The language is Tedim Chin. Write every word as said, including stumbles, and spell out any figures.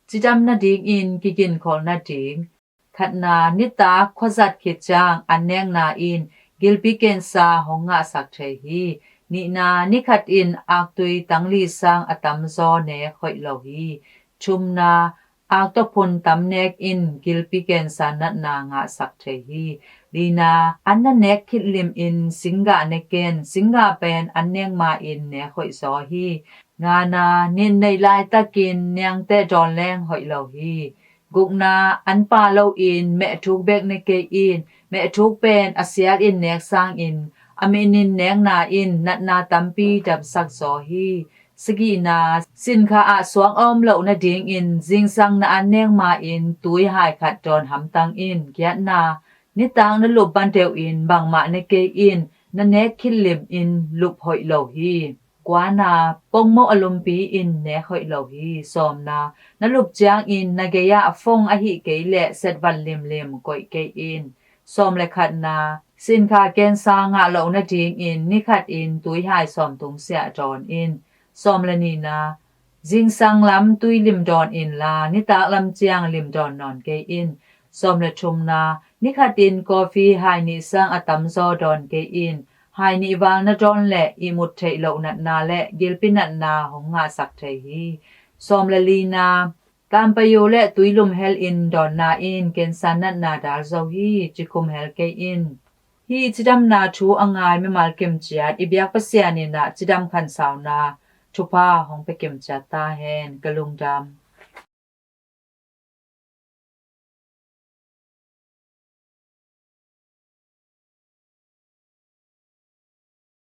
Cidam nadingin kiginkholh nading. Khatna, nitak khuazat khit ciang annekna in gilpi kensa hong ngahsak thei hi. Nihna, nikhat in aktui tangli sang a tamzaw nek hoih lo hi. Thumna, aktaphun tamnek in gilpi kensa natna ngahsak thei hi. Lina, an na nek khit limin singgah ne ken, singgah pen an nek ma-in nek hoih zaw hi. Ngana, nin neih laitakin niangteh dawn leng hoih lo hi. Gukna, an pa loin mehthuk bek ne kei in, mehthuk pen a sial in nek sangin a minin nekna in natna tampi damsak zaw hi. Sagihna, sinkha ah suang a om loh nadingin zingsang na an nek ma-in tui hai khat dawn hamtang in. Giatna, nitak na lup ban deuhin bangmah ne kei in, na nek khit limin lup hoih lo hi. Kuana, pongmoh a lumpi in nek hoih lo hi. Sawmna, na lup ciangin na gei-ah a fong ahih kei leh setvan limlim koih kei in. Sawm le khatna, sinkha kensa ngah loh nadingin nikhat in tui hai sawm tungsiah dawn in. Sawm le nihna, zingsang lam tui lim dawn inla, nitak lam ciang lim dawn nawn kei in. Sawm le thumna, nikhat in coffee hai nih sang a tamzaw dawn kei in. Hai nih val na dawn leh ihmut theih loh natna le gilpi natna hong ngahsak thei hi. Sawm le lina, kampayu le tuilum hel in dawnna in kensa natna dal zo hi. Cikhum hel kei in. Hih cidamna thu a ngai mimal kimciat i biak Pasian in ah cidam khansauna thupha hong pia kimciat ta hen. Ka lungdam.